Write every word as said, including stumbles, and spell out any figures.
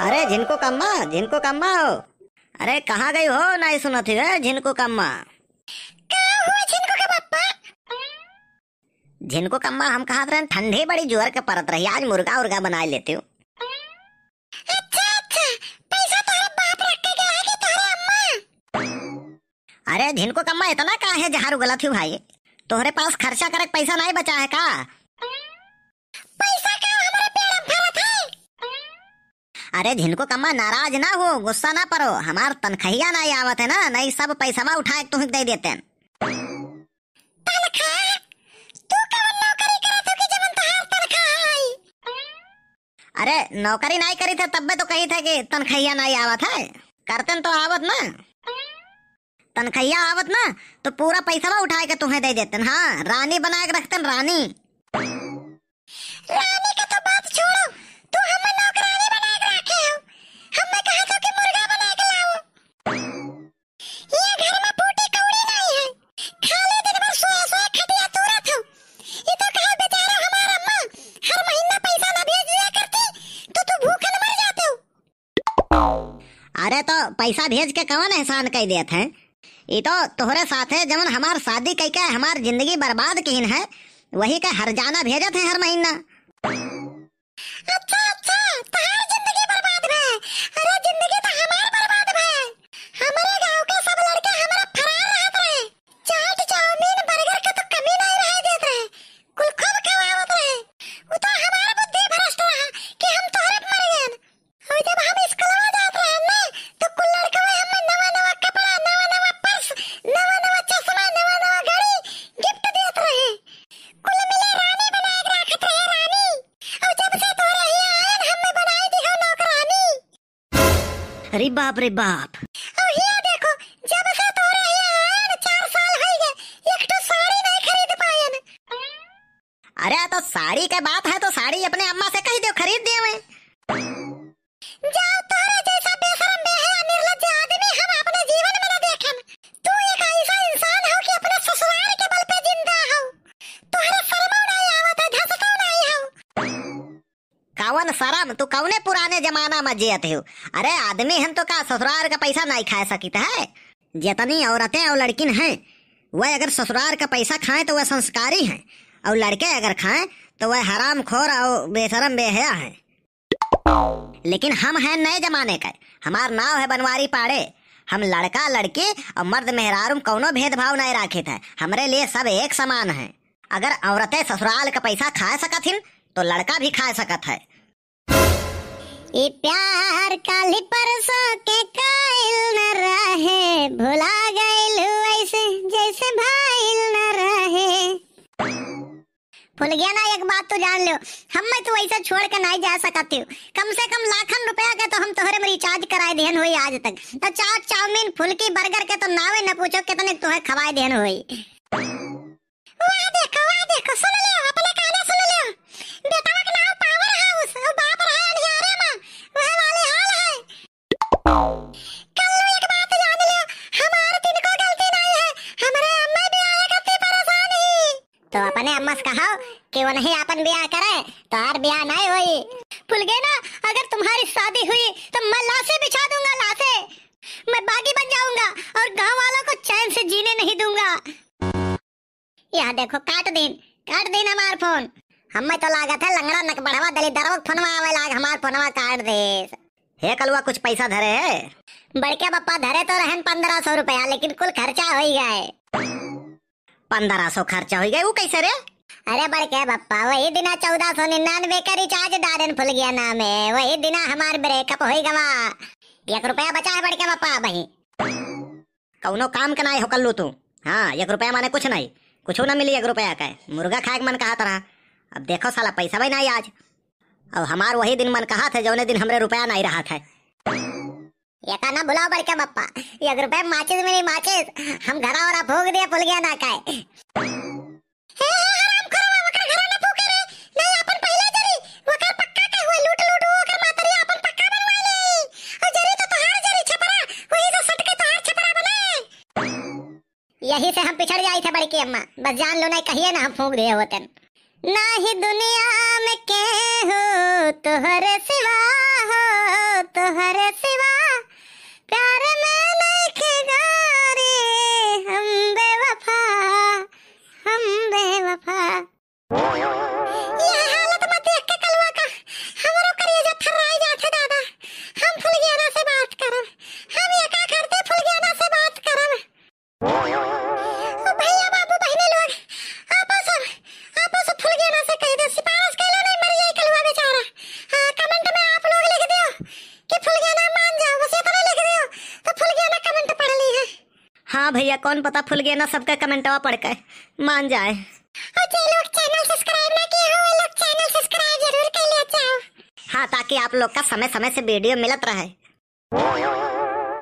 अरे झिनको कम्मा, झिनको कम्मा हो। अरे कहाँ गई हो, नाहीं सुनत ही, ए झिनको कम्मा। का हुआ झिनको के पप्पा? झिनको कम्मा, हम कहत रहन ठंडी बड़ी जोर के परत रही, आज मुर्गा उर्गा बनाइ लेतेउ। अच्छा, अच्छा, पैसा तोहरे बाप रख के गया है कि तोहरे अम्मा? अरे झिनको कम्मा, इतना काहे जहर उगलत ही भाई? तोहरे पास खर्चा करे के पैसा नाहीं बचा है का? पैसा का हमरे पेड़ में फरत है? अरे झिनको कम्मा, नाराज ना हो, गुस्सा ना परो, हमार तनखहिया नाहीं आवत है ना, नाहीं सब पैसवा उठाए के तुहिक दे देतेन। तनखा? तू कवन नौकरी करत हो कि जवन तहार तनखा आई? अरे नौकरी नाहीं करी थे तब्बे तो कही थे कि तनखहिया नाहीं आवत है, करतेन तो आवत ना। तनखैया आवत ना, तो पूरा पैसवा उठाए के तुहें दे देतेन। हाँ, रानी बनाए के रखतेन, रानी। रानी के तो बात छोड़ो, तू हमें नौकरानी बनाए के रखे हो। हमें कहा था कि मुर्गा बनाए के लाओ। ये घर में फूटी कौड़ी नहीं है, खाली दिन भर सोए सोए खटिया तूरत हो। ये तो कहे बेचारा हमारा अम्मा हर महीना पैसा ना भेज दिया करती, तो तू भूखन मर जाते हो। अरे तो पैसा भेज के कवन एहसान कई देत हैं? ई तो तोहरे साथे जवन हमार शादी कई के हमार जिंदगी बर्बाद किहिन है, वही के हरजाना भेजत हैं हर महीना। अच्छा, अच्छा, तहार जिंदगी बर्बाद भे? अरे जिंदगी तो हमार बर्बाद भे। हमरे गांव के सब लड़के हमरा फरार रहत रहे। चाट, चाउमीन, बर्गर के तो कमी नहीं रहे देत रहे, कुल खूब खवावत रहे। उ तो हमार बुद्धि भ्रष्ट रहा कि हम तोहरे पे मर गए। और जब हम स्कूलवा जात रहन ना, तो कुल लड़कवा हमें नवा नवा कपड़ा, नवा नवा पर्स, नवा नवा चश्मा, नवा नवा घड़ी गिफ्ट देत रहे। कुल मिले रानी बनाए के राखत रहे, रानी। और जब से तोरे हिया आयन, हमें बनाई दिहो नौकरानी। अरे बाप रे बाप। और हिया देखो, जब से तोरे हिया आयन, चार साल होई गए, एक ठो साड़ी नहीं खरीद पायन। अरे तो साड़ी के बात है तो साड़ी अपने अम्मा से कही देउ खरीद देवे। जाओ, तोहरे जैसा बेशरम, बेहया, निर्लज्ज आदमी हम अपने जीवन में न देखन। तू एक ऐसा इंसान हो कि अपने ससुराल के बल पे जिंदा हो। तोहरे शर्मो नहीं आवत है, धसतो नहीं हो। कवन शरम? तू कवने पुराने जमाना में जियत हो? अरे आदमी हन तो का ससुराल का पैसा नहीं खा सकित है? जितनी औरतें और लड़किन हैं, वह अगर ससुराल का पैसा खाएं तो वह संस्कारी हैं, और लड़के अगर खाएं तो वह हरामखोर और बेशरम बेहया हैं। लेकिन हम हैं नए जमाने के, हमार नाव है बनवारी पाड़े। हम लड़का लड़की और मर्द मेहरारू में कौनो भेदभाव नहीं राखित है, हमरे लिए सब एक समान है। अगर औरतें ससुराल का पैसा खा सकत हिन तो लड़का भी खा सकत है। ई प्यार काली परसों के काइल न रहे, भुला गइलू ऐसे जैसे भाइल न रहे। फुलगिया ना, एक बात तो जान लो, हमें तू ऐसे छोड़ के नहीं जा सकत हो। कम से कम लाखन रुपया के तो हम तोहरे में रिचार्ज कराए देहन होई आज तक। तो चाट, चाउमीन, फुलकी, बर्गर के तो नावे न पूछो, कितने तोहे खवाए देहन होई। वाह देखो, वाह देखो, सुन लियो, अपने काने सुन लियो। बेटवा के नाम पावर हाउस, और बाप रहे अंधियारे में, वह वाली हाल है। कल्लू एक बात जान लियो, हमार तिनको गलती नहीं है, हमरे अम्मा भी आए करती परेशान ही। तो अपने अम्मा से कहो कि वो नहीं अपन ब्याह करे, तो आर ब्याह नहीं होई। फुलगे ना, अगर तुम्हारी शादी हुई तो मैं लाशें बिछा दूंगा, लाशें। मैं बागी बन जाऊंगा और गांव वालों को चैन से जीने नहीं दूंगा। यह देखो, काट दीन, काट दीन हमार फोन। हमें तो लागत है लंगड़ा नकबड़वा दलिदरवा के फोनवा आवे लाग, हमार फोनवा काट देस। हे कलुआ, कुछ पैसा धरे है? बड़के बप्पा धरे तो रहन पन्द्रह सौ रुपया, लेकिन कुल खर्चा होई गए। पन्द्रह सौ खर्चा होई गए, वो कैसे रे? अरे बड़के बप्पा, वही दिना चौदह सौ निन्यानवे का रिचार्ज डालेन फुलगिया नामे, वही दिना हमार ब्रेकअप होई गवा। एक रुपया बचा है बड़के बप्पा अबहीं। कौनो काम के नाई हो कल्लू तू। हाँ, एक रुपया माने कुछ नाई, कुछो ना मिली एक रुपया का। मुर्गा खाए के मन कहत रहा, अब देखो साला पैसा भी नाई आज। अब हमार वही दिन मन कहत है जौने दिन हमरे रुपया नाई रहत है। एका ना भुलाओ बड़के बप्पा, एक रुपया माचिस मिली माचिस, हम घरा ओरा फूंक दिया फुलगिया ना खाए। हे, हे, हरामखोरवा, ओकर घरा ना फूके रे, नहीं आपन पहिले जरी, ओकर पक्का के हुए लूट लूट, ओकर मातरिया आपन पक्का बनवा ले, और जरी तो तोहार जरी छपरा, वही से सट के तोहार छपरा बने। यही से हम पिछड़ जाई थे बड़की अम्मा, बस जान लो नहीं कहिए ना हम फूंक दिए होतन। ना ही दुनिया में केहू तोहरे सिवा हो, तोहरे सिवा प्यार में नइखे गोरी हम बेवफा, हम बेवफा। ये हालत मत देख के कलुआ का हमरो करेजा थर्राई जात है दादा। हम फुलगेना से बात करब, हम एका करते फुलगेना से बात करब। ओ भैया, बाबू, बहिनी लोग, आपस, आपस फुलगेना से कह दे, सिफारिश कैले नहीं मर जाए कलुआ बेचारा। हाँ, comment में आप लोग लिख दियो कि फुलगेना मान जाओ, बस इतना लिख दियो तो फुलगेना comment पढ़ ली है। हाँ भैया, कौन पता फुलगेना सबके commentवा पढ़ के मान जाए। और जे लोग channel subscribe ना किए हो, वो लोग channel subscribe जरूर कर लिया जाओ। हाँ, ताकि आप लोग का समय समय से video मिलत रहे।